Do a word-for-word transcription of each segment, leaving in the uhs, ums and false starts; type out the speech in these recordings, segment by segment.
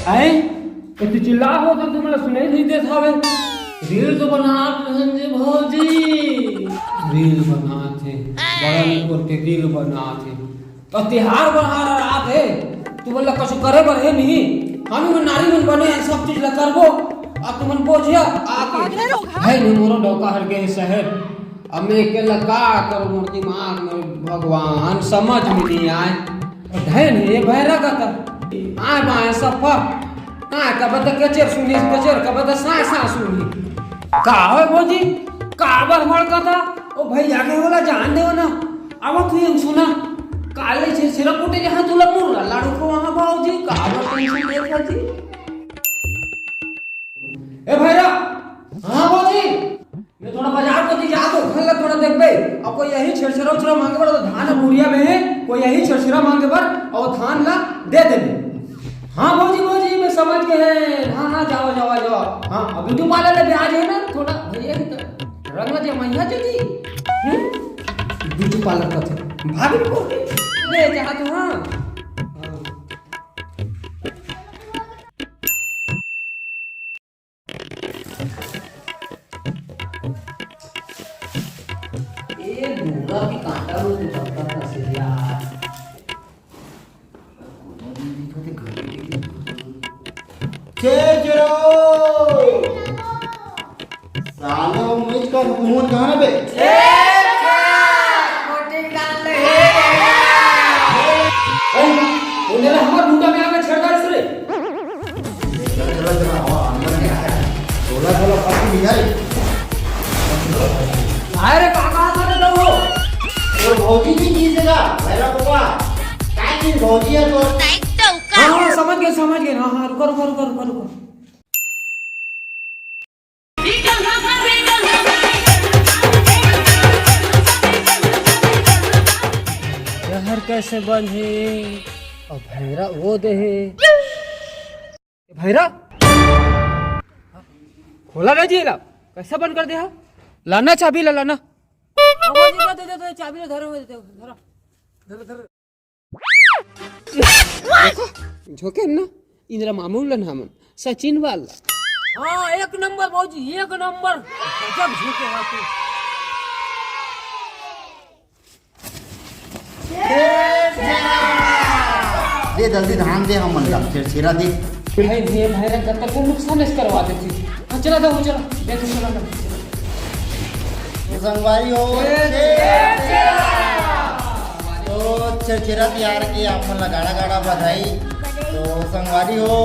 आए, तो तू चिल्ला हो तो तुमला सुनाई नहीं देत हवे। रील तो बनात रहन जे भौजी। रील बनात हे, बड़ा निकोर के रील बनात हे। तो तिहार बहार आत हे, तुमन ला कछु करे बर हे नहीं। हम मन नारी मन बने हैं, सब चीज ला करबो। अब तुमन बोझिया आके है नहीं, मोरो डौका हर गए शहर। अब मैं अकेला का करूं, मोर दिमाग में भगवान समझ में नहीं आए। धन हे भैरा का कर। आए बाए सफा। आए कबे त कचेर सुनी, कचेर कबे त साए साए सुनी। का हो भौजी? का बर हड़कत हा? ओ भैया के होला जान देव ना। अब तू ये सुना। काले छेरछेरा कूटे जहाँ तुला मुर्रा लाड़ू को वहाँ भौजी। का बर tension लेत हा जी? ए भैरा, हाँ भौजी, मैं थोड़ा बाजार कोती जात हूँ, घर ला थोड़ा देखबे, अउ कोई यही छेरछेरा उछेरा मांगे बर, तो धान बुरिया में है, कोई यही छेरछेरा मांगे बर, अउ धान ला दे देबे। हाँ भौजी, भौजी, मैं समझ गए हैं। हाँ, हाँ, जाओ, जाओ, जाओ। हाँ, अब ब्यूटी पार्लर ले ब्याज है ना, थोड़ा भैया की तरह रंग जमैया जी। हम्म? ब्यूटी पार्लर का थे। भाभी को ले जा तू, हाँ। हाँ। ए, डोरा के कांटा में तो बड़का फंसे यार। छेरछेरा! सालो, मिच का मुंह कहाँ बे? ए, वो मेरा हमार मुंडा में आके छेड़ डाले रे। चला, चला, चला, हवा अंदर में आया। झोला, झोला, पकड़ लिया रे। अरे, का कहा था रे वो? वो भौजी जी की जगह, मेरा पापा। काय की भौजी है तो? हाँ, हाँ, समझ गए, समझ गए। हाँ, हाँ, रुको, रुको, रुको, रुको, रुको। शहर कैसे बंद हे? अउ भैरा वो दे हे। भैरा, खोला ना जी ला, कैसे बंद कर दे हा? लाना चाबी ला, लाना। हाँ, वो दे, दे, दे, दे, चाबी ला, धरो, धरो, धरो। देखो, झोंके ना, इंदिरा मामू ला नामन, सचिन वाला। हाँ, एक नंबर भौजी, एक नंबर। गजब झोंके हा तू। दे जल्दी धान दे, हमन ला छेरछेरा दे। भाई, ये भाई रे, कब तक वो नुकसान इस करवा देती। हाँ, चला दो, चला, दे तू, चला दो। तो संगवारी हो, तो छेरछेरा तिहार के आप मन ला गाड़ा गाड़ा बधाई। तो संगवारी हो,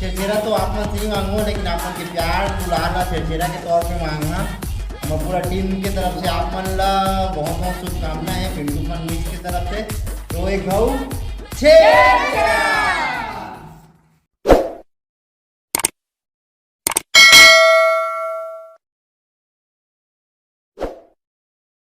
छेरछेरा तो आप मन से ही मांगो, लेकिन आप मन के प्यार दुलार ला छेरछेरा के तौर पे मांगना। हमर पूरा टीम के तरफ से आप मन ला बहुत बहुत शुभकामना है, पिंटू मन मिस के तरफ से। तो एक घाव छेरछेरा।